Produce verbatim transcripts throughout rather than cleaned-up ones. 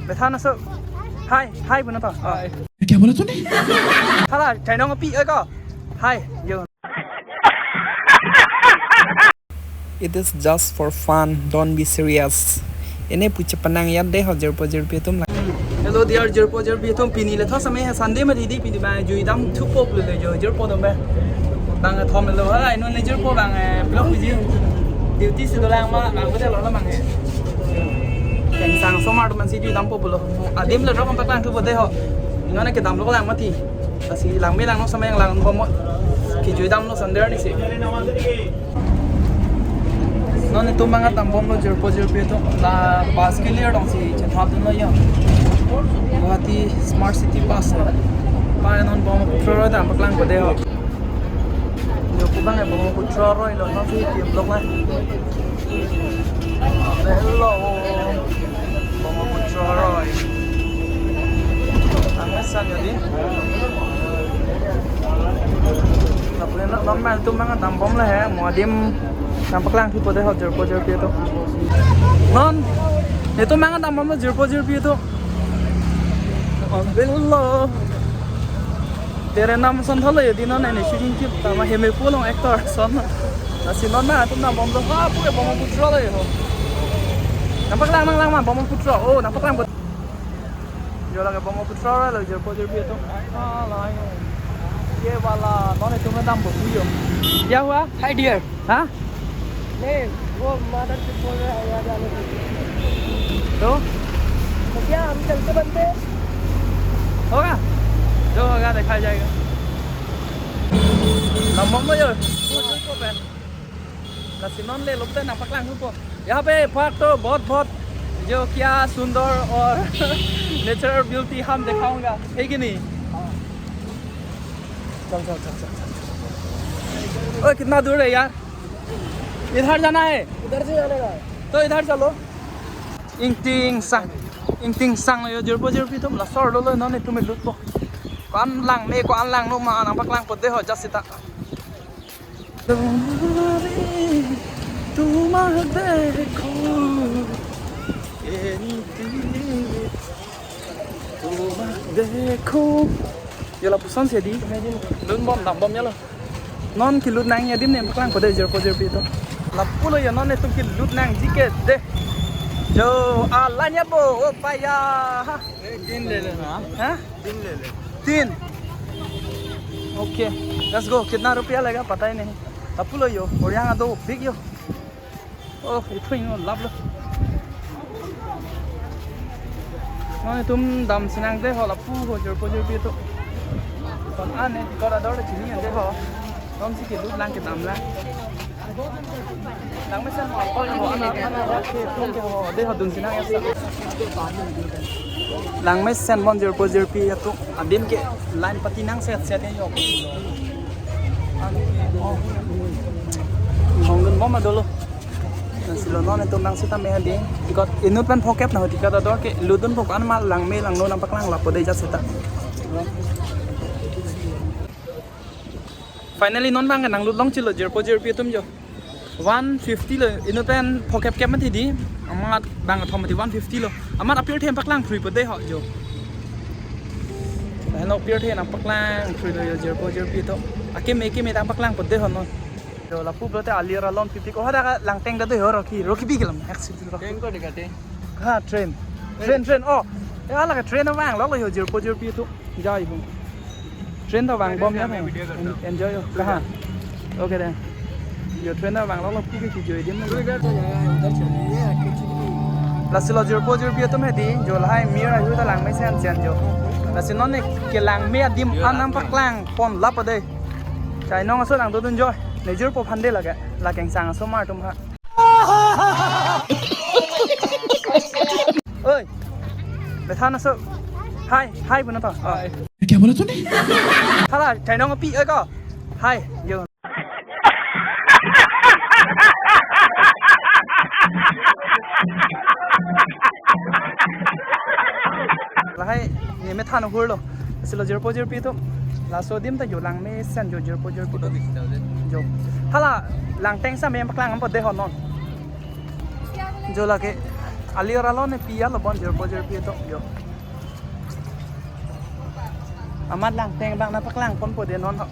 Bethan aso. Hi, hi, puno to. Hi. Kya bola tune? Hala, chainong api, oi ko. Hi, yo. It is just for fun, don't be serious. Ene puche panang yat de ho jirpo jirpi atum la. Hello dear jirpo jirpi atum, pini le thosame ha Sunday mati di, pini ba jui dam thupo pulo le jo jirpo dam ba. Bang thom lo ha, ino le jirpo bang, eh, pilok piji. Duty si dolang ma, bang bete lo la bang, eh. Kangsang asomar atum si jui dampo pulo. Adim le rok paklang thupo de ho. Ino ne kedam lo lang mati. Lasi langme langno samai lang bom. Kejui damlo Sunday arni si. Non itum bang dam bomlo jirpo jirpi atum. La bus ke lir dong si chetap dunlo ya. Guwahati Smart City Bus. Pa non bom pro dam paklang pade ho. Yo kubang bom pro roi lo non si tim blok la. Hello. Brahmachari. Ang mesan jadi. Tapi non non mal tu mang dam bom la he, mo adim nang paklang thupo de ho jirpo jirpi atum. Non, itum mang dam bom jirpo jirpi atum. Alhamdulillah. Tere nam son thalo ya di non ne shooting clip tama heme pulong actor son. Lasi non ma atum nam bom lo ha pu bom putra lo yo. Nang paklang nang lang ma bom putra. Oh, nang paklang bom. Jo lage bom putra lo jirpo jirpi atum. Ah, lai. Ye wala non itum dam bom yo. Kya hua? Hi dear. Ha? नहीं, वो मदर से बोल रहे हैं, यहाँ जाने के लिए। तो? तो क्या हम चलते बनते हैं? होगा? जो होगा, देखा जाएगा। Nang bom lo yo. Lasi non le lopte nang paklang thupo. यहाँ पे पार्क तो बहुत बहुत जो क्या सुंदर और नेचुरल ब्यूटी हम दिखाऊंगा, है कि नहीं? चल, चल, चल, चल, चल। ओए, कितना दूर है यार? इधर जाना है। इधर से जाने का है। तो इधर चलो। Ingting sang, ingting sang yo jirpo jirpi atum, laso arlo lo non itum lutpo. Ko-an langme, ko-an langno ma nang paklangpo de ho just seta. Tumhari, tumhari dekho, ye niti, tumhari dekho. Yo lapuson si di, lut bom dam bom ya lo. Non kelut nang adim ne paklangpo de jirpo jirpi atum. Lapulo yo non itum kelut nangji ke de. Jo, ala nya bo, o paya. तीन ले लेना। हाँ? तीन ले ले। तीन। Okay, let's go। कितना रुपया लेगा पता ही नहीं। Lapulo yo, और यहाँ दो बिग यो। Oh, iphu ingo lap lo. Non itum damsi nang de ho lapu ho jirpo jirpi atum. Kon ane tikot ador le chini de ho. Nonsi kelut lang kedam lang. Langmesen mo apor ho ana ana ho ke phone ke ho de ho dunsi nang ya. Langmesen bom jirpo jirpi atum. Adim ke line pati nang set set yo. Hong dun bom ma dolo. Lasi lo non itum nang sita me hadi. Tikot inut pen phokep na ho tikot ador ke ludun phok an ma langme langno nang paklang lapo de just sita. Finally non bang nang lut long chilo jirpo jirpi atum jo. One fifty lo inut pen phokep kep mati di. Amat bang thom mati one fifty lo. Amat apirthe paklang phrui po de ho jo. Hello pirthe nang paklang phrui lo yo jirpo jirpi atum. Akeme keme nang paklang po de ho non. Jo lapu pulote alir alon pipik. Oh, ada langteng ta do ho roki, roki bi kelam accident roki. Teng ko dekate. Ha, train. Train, train. Oh. Ya la train vang lo lo yo jirpo jirpi atum. Jai ho. Train ta vang bom ya. Video kar lo. Enjoy ho. Kaha? Okay de. Yo train ta vang lo lo pu ke kijoi adim. Lasi lo jirpo jirpi atum hadi, jo lahai mir ayu ta langmesen chen jo. Lasi non ne kelangme adim an nang paklang pon lapo de. Chainong aso nang dodun jo. Ne jirpo phande lage. La kangsang asomar atum ha. Oi. Bethan aso. Hi, hi puno to. Hi. क्या बोला तूने? Hala, chainong api oi ko. Hi, yo. Lahai ne methan hurlo. Lasi lo jirpo jirpi atum. Laso adim ta jo langmesen jo jirpo jirpi atum. Jo. Hala langteng sa me paklang ampo de ho non. Jo lake. Alir along ne pi alo bon jirpo jirpi atum jo. Amat Langteng abang nangpaklang ponpo de non ho.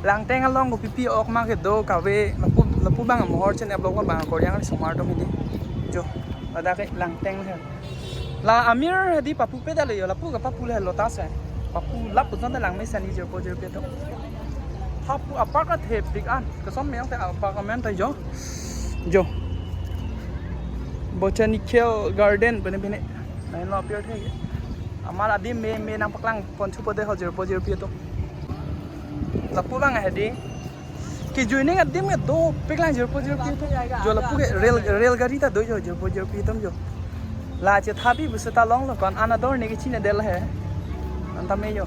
Langteng along kopipi ok ma kedo kave lapu lapu abang mohor chen vlog abang koryang sumar atum hedi. Jo. Ladak ke Langteng he. La amir hedi papu pedalo jo, lapu ke papu le lotus he. Papu lapu jon langmesen jirpo jirpi atum. Hapu apar ke thepik an. Koson meyang te apar ke men ta jo. Jo. Botanical Garden pene pene. Lain lo apir the. Amat adim me me nangpaklang ponthupo de ho jirpo jirpi atum. Lapu abang hedi. Kejui ning adim ke dopik lang jirpo jirpi atum. Jo lapu ke rel rel gari ta do jo jirpo jirpi atum jo. La chethabi bus ta longlo kon anador ne kechine del he. Anta me jo.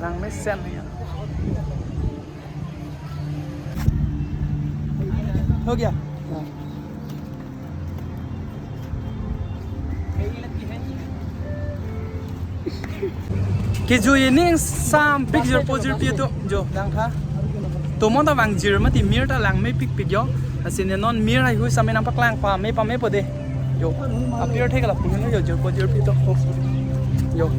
Langmesen jo. Ho gaya? Kejui ning sampik jirpo jirpi atum jo. Langtha. Tomon ta vang jir mati mir ta langme pikpik jo. Asin non mir haihui same nangpaklang pame pamepo de. Jo. Apir thek lapu heno jo jirpo jirpi atum. Jo.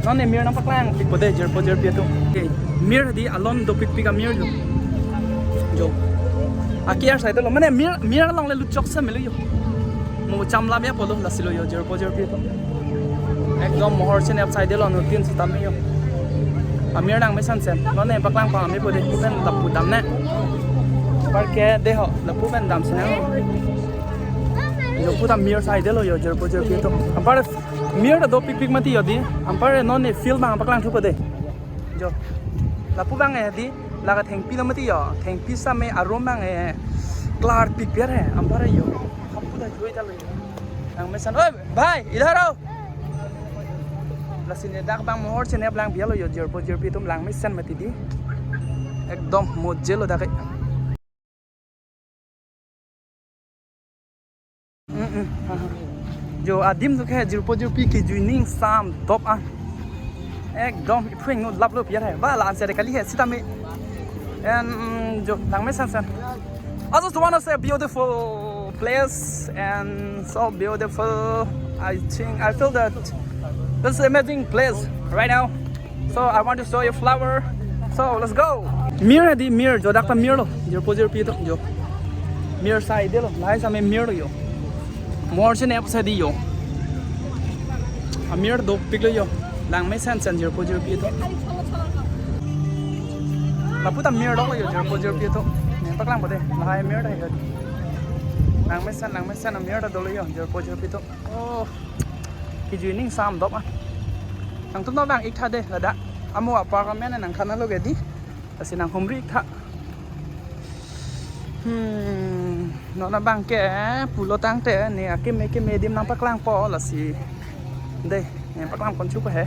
Non ne mir nangpaklang pikpo de jirpo jirpi atum. Okay. Mir di alon dopikpik amir jo. Jo. Aki ar side lo mane mir mir along le luchok sa melo jo. Mo cham lam ya polo lasi lo jo jirpo jirpi atum. Ekdom mohor chen ep side lo no tin sitame jo. Amir nangmesen sen. Non ne paklang pamepo de pen lapu dam ne. Par ke de ho lapu pen dam sene. Jo puta mir side lo jo jirpo jirpi atum. Apar mir ta dopikpik mati jo di. Anpar non ne field abang paklang thupo de. Jo. Lapu abang eh di. Lake thengpi lo mati jo. Thengpi same arum abang eh. Klarpik biar he. Anpar jo. Hapu ta joi ta lo jo. Langmesen. Oi, bhai, idhar aao. Lasi ne dak abang mohor chen ep lang biar lo jo. Jirpo jirpi atum langmesen mati di. Ekdom moje lo dak ke. Mm-mm. Jo adim tu ke jirpo jirpi kejui ning sam dop ah. Ekdom iphueng no lap lo piar he. Ba la anse de kali he sitame. And mm, jo langmesen sen. I just wanna say beautiful place and so beautiful. I think I feel that this is amazing place right now. So I want to show you flower. So let's go. Mir di mir jo dak ta mir lo. Jirpo jirpi atum jo. Mir side lo. Lahai same mir lo jo. Mohor chen ep side jo. Amir dopik lo jo. Langmesen sen jirpo jirpi atum. Lapu ta mir lo jo jirpo jirpi atum. Ne paklangpo de. Lahai mir ta jo. Langmesen langmesen amir ta dolo jo jirpo jirpi atum. Oh. Kejui ning sam dop ah. Nangtum ta vang ik tha de ladak. Amo apar ke men nangthan lo ke di. Lasi nanghumri ik tha. Hmm, non abang ke pulo tangte ne akeme keme adim nangpaklangpo lasi. De, ne paklang ponthupo he.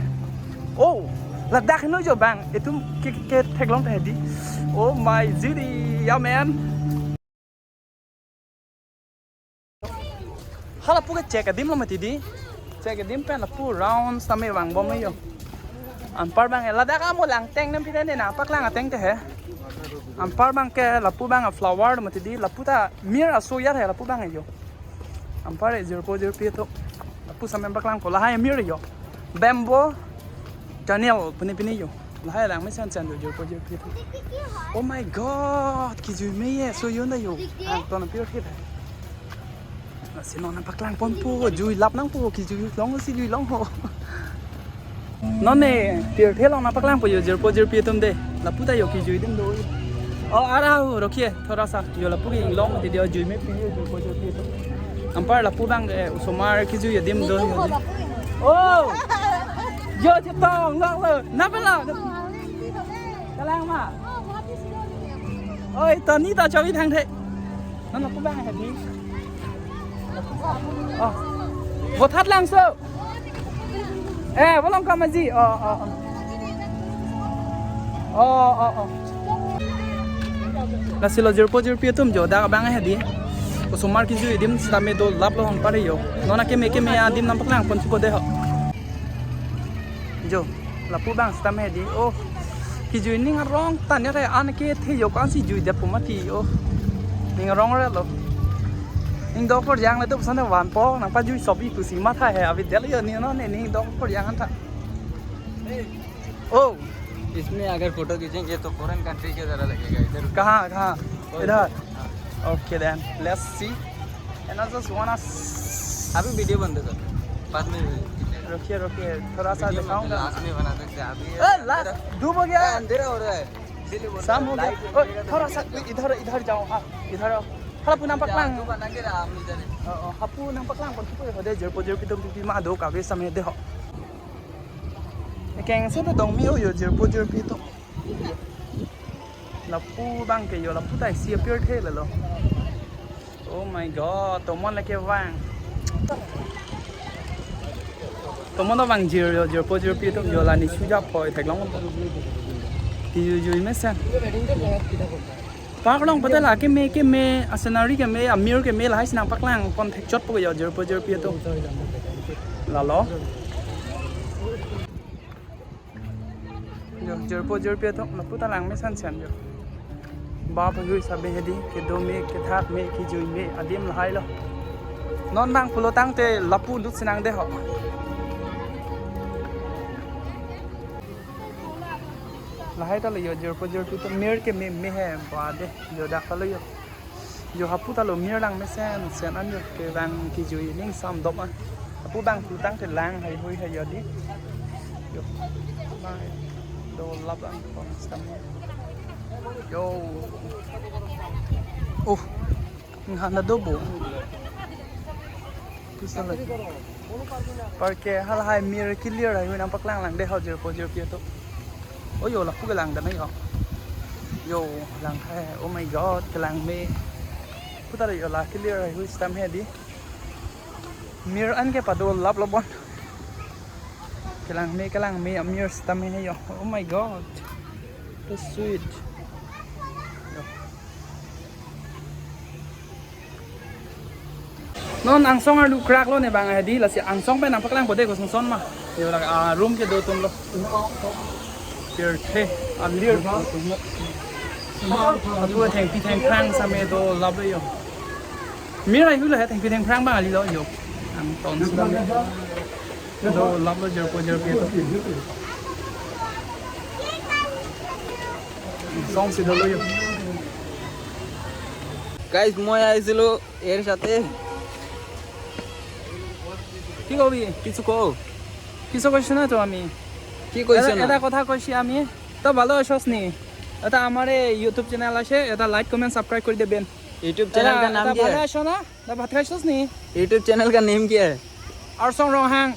Oh, ladak heno jo abang. Itum ke ke theklong ta he di. Oh my G D, yeah man. Hala pu ke check adim lo mati di. Check adim pen lapu round sitame vangbom jo. Anpar abang eh ladak amo Langteng nem pine ne nangpaklang ateng te he. Anpar abang ke lapu abang a flower mati di lapu ta mir aso yar he lapu abang eh jo. Anpar eh jirpo jirpi atum. Lapu same paklangpo lahai mir jo. Bamboo tunnel pine pine jo. Lahai langmesen sen jo jirpo jirpi atum. Oh my God, kejui me ye so yun da jo. Ang ton apir thit. Lasi non nangpaklang ponpo, jui lap nangpo, kejui long si jui long ho. Non ne pirthe along nangpaklangpo jo jirpo jirpi atum de. Lapu ta jo kejui adim do. Oh, ara ho, rokhiye, thora sa. Jo lapu ke inglong, di jo jui me pi jo jirpo jirpi atum. Anpar lapu abang eh, osomar kejui adim do. Oh! Jo chetong, long lo. Napa lo? Kalang ma? Oi, Tony ta chawi thangthe. Non lapu abang hedi. Oh. Vothatlangso. Eh, volong kamaji. Oh, oh, oh. Oh, oh, oh. Lasi lo jirpo jirpi atum jo dak abang hedi. Osomar kejui adim sitame do lap lo hong pare jo. Non akeme keme adim nangpaklang ponthupo de ho. Jo, lapu abang sitame di. Oh, kejui ning arong tan ya re an ke the jo kan si jui det pu mati. Oh, ning arong re lo. Ning dok por jang le tu sana van po nang pajui sopi tu si matha hai abi del yo ni non ni ning dok por jang anta. Oh, इसमें अगर फोटो खींचेंगे तो foreign country की तरह लगेगा इधर। कहाँ, कहाँ? इधर? हाँ। Okay then, let's see. And I just wanna s- अभी वीडियो बंद कर, बाद में। रुकिए, रुकिए, थोड़ा सा वीडियो में दिखाऊंगा। लास्ट में बना सकते हैं अभी। ए, लास्ट डूब हो गया। ए, अंधेरा हो रहा है, इसीलिए बोल रहा हूँ। शाम हो गया। लाइट ओ, लगेगा तो थोड़ा सा इधर, इधर, इधर जाओ। हाँ, इधर आओ। Hala pu nangpaklang. Itu kan lagi dah, ambil dari. Oh, oh, hapu nangpaklang pon kipu ho de, jirpo jirpi atum pipi ma do kave same de ho. Keng se pe dong mi o yo jirpo jirpi atum. Lapu abang ke yo, lapu ta isi apirthe lelo. Oh my God, tomon lake vang. Tomon ta vang jir yo, jirpo jirpi atum yo la ni suja poi theklong. Kijui jui mesen. Park along pata la keme keme, a scenery keme, amir keme lahai si nangpaklang pon thekchot po yo jirpo jirpi atum. Lalo. Yo, jirpo jirpi atum, lapu ta lang mesen sen yo. Bap hui sabe hedi, kedo me, kethak me, kijui me, adim lahai lo. Non bang pulo tangte lapu lut si nang de ho. Lahai ta lo yo, jirpo jirpi atum, mir keme me he, ba de, yo dak ta lo yo. Yo hapu ta lo mir lang mesen sen an yo kevang kijui ning sam dop an. Hapu bang pu tangte lang haihui hai yo di. Yo. Bang do lap ang pon stam. Yo. Oh. Ngan na do bo. Kusa lagi. Park ke halahai mir clear haihui nangpaklang lang de ho jirpo jirpi atum. Oh yo, lapu kelang dan yo. Yo, lang hai. Oh my God, kelang me. Putar yo la clear haihui stam he di. Mir an ke pado lap lo bon. Kelang me, kelang me, amir stam he yo. Oh my God. So sweet. Yo. Non angsong arlu krak lo ne bang hedi, lasi angsong pen nangpaklang po de kosonson ma. Yo la, ah, room kedo atum lo. Pirthe, alir. Atu thengpi thengphrang same do lap lo yo. Mir haihui lo he thengpi thengphrang bang ali lo yo. Ang ton si lo. Do lap lo jirpo jirpi atum. Song si dolo yo. Guys, মই আহিছিলো এর সাথে। কি কবি? কিছু কও। কিছু কৈছো না তো আমি। কি কৈছো এটা, না? এটা কথা কৈছি আমি। তো ভালো আছস নি? এটা আমার এই YouTube চেনেল আছে, এটা লাইক কমেন্ট সাবস্ক্রাইব করে দিবেন। YouTube চেনেল কা নাম কি? ভালো আছো না? তা ভাত খাইছস নি? YouTube চেনেল কা নেম কি? Arsong Ronghang,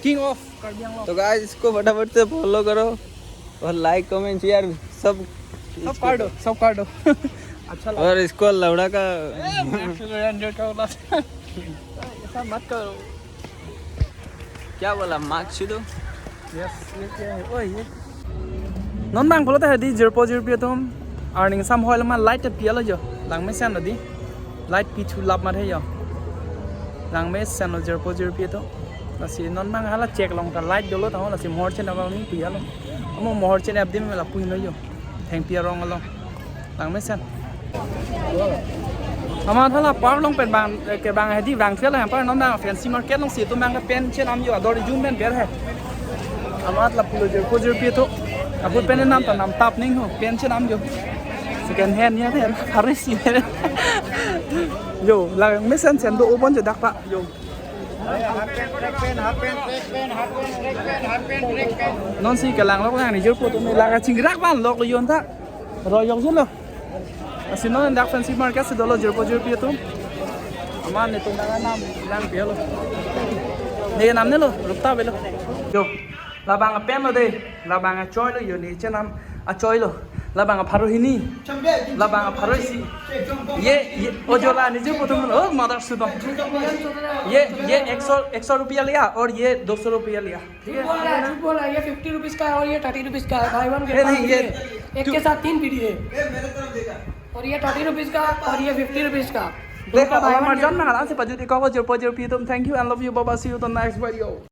King of Karbi Anglong। तो गाइस, इसको फटाफट से फॉलो करो और लाइक, कमेंट, शेयर सब सब कर दो, सब कर दो। अच्छा लगा। और इसको लौड़ा का ए, मैं तो यार जो क्या बोला था। ऐसा मत करो। क्या बोला, मास्क छू दो। Yes, ये क्या है? ओए, ये। Non bang pulo ta hedi jirpo jirpi atum. Arning sam hoi lama light pi alo jo. Lang mesen lo di. Light pi thu lap mat he yo. Lang mesen lo jirpo jirpi atum. Lasi non bang hala chek long ta light dolo ta ho lasi mohor chen abang ni pi alo. Amo mohor chen abdim la pu lo yo. Thengpi arong along. Lang mesen. Amat hala park along pen bang, eh, kevang hedi vang thel yang park non bang fancy market along si atum bang pen chenam yo ador jun pen ber he. Amat lapu lo jirpo jirpi atum. Apot pen nam ta nam tap ning ho pen chenam yo. Second hand ya the harus si. Yo, lang mesen sen do obon je dak ta. Yo. Non si kelang lok lang ni jirpo atum la kachingrak ban lok lo yon ta. Ro yok jun lo. Lasi non dak fancy market si dolo jirpo jirpi atum. Aman netum nang nam lang pi alo. Ne nam ne lo, rupta belo. Yo. Labang apen lo de, labang achoi lo yo ne chenam achoi lo. Labang apharo hini. Labang apharo isi. Ye, ye, ojo la ni jirpo atum lo, oh, mother sudom. ये, ये एक सौ, एक सौ रुपया लिया और ये दो सौ रुपया लिया। झूठ बोल रहा है, झूठ बोल रहा है। ये फिफ्टी रुपीज का है और ये थर्टी रुपीज का है। By one get one free है। एक के साथ तीन फ्री है। और ये थर्टी रुपीज का और ये फिफ्टी रुपीज का। देखो, दोनों का by one get one. Thank you and love you. Bye bye. See you the next video.